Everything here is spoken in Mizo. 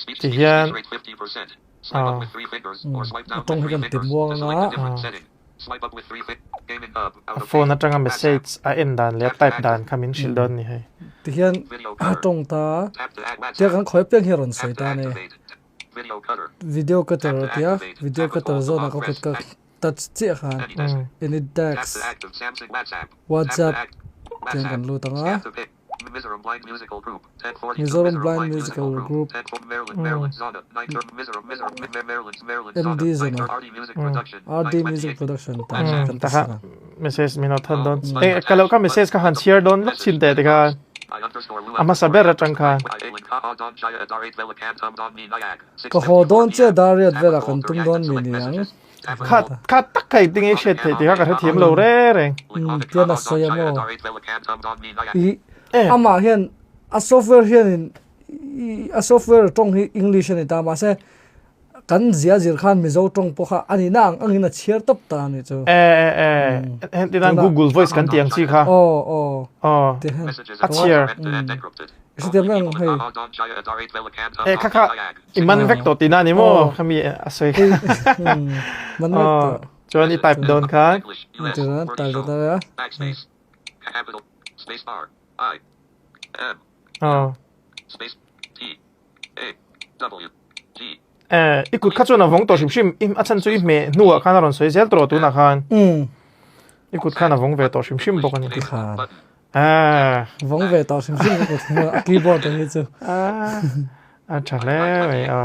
Ti hian aw. A tawng hi kan ti muang anga. A phone atanga message a en dan leh a type dan kha min hrilh dawn ni hei. Ti hian a tawng ta tia kan khawi apiang hi a rawn sawi ta a ni. Video cutter a tia video cutter zawnah ka kut ka touch chiah khan AnyDesk WhatsApp tiang kan lut ang a. Mizoram Blind Musical Group MD Zona RD Music Production tah kan ti Taha message min lo thawn dawn. Eh ka lo ka message ka han chhiar dawn lawk chin teh tikhan a hmasa ber atang khan. Ka haw dawn che Dariat velah kan tum dawn mi ni ang. Kha kha tak kha engtin nge i hriat theih tih kha ka hrethiam lo reng reng. Umm tian a sawi a maw? I amah hian a software hianin a software tawng hi English a ni ta mahse kan zia zir khan Mizo tawng pawh kha a nihna ang angin a chhiar tawp ta a nih chu. E e e hetiang Google voice kan tih ang chi kha. Aw aw. Aw a chhiar. Hetiang ang hei. E kha kha I man vek tawh tihna a ni maw? Khami a sawi kha. Man vek tawh. Chuan i type dawn khan. Chuan type dawn a. Aw. Eh, i kut kha chuan a vawng tawh hrim hrim. I a chhan chu i hmeh hnuah khan a rawn sawi zel tawh tunah khan. I kut khan a vawng ve tawh hrim hrim bawk a ni. Tikhan. Ah. Vawng ve tawh hrim hrim ka kut a keyboard ang hi chu. Ah. A tha hle mai a.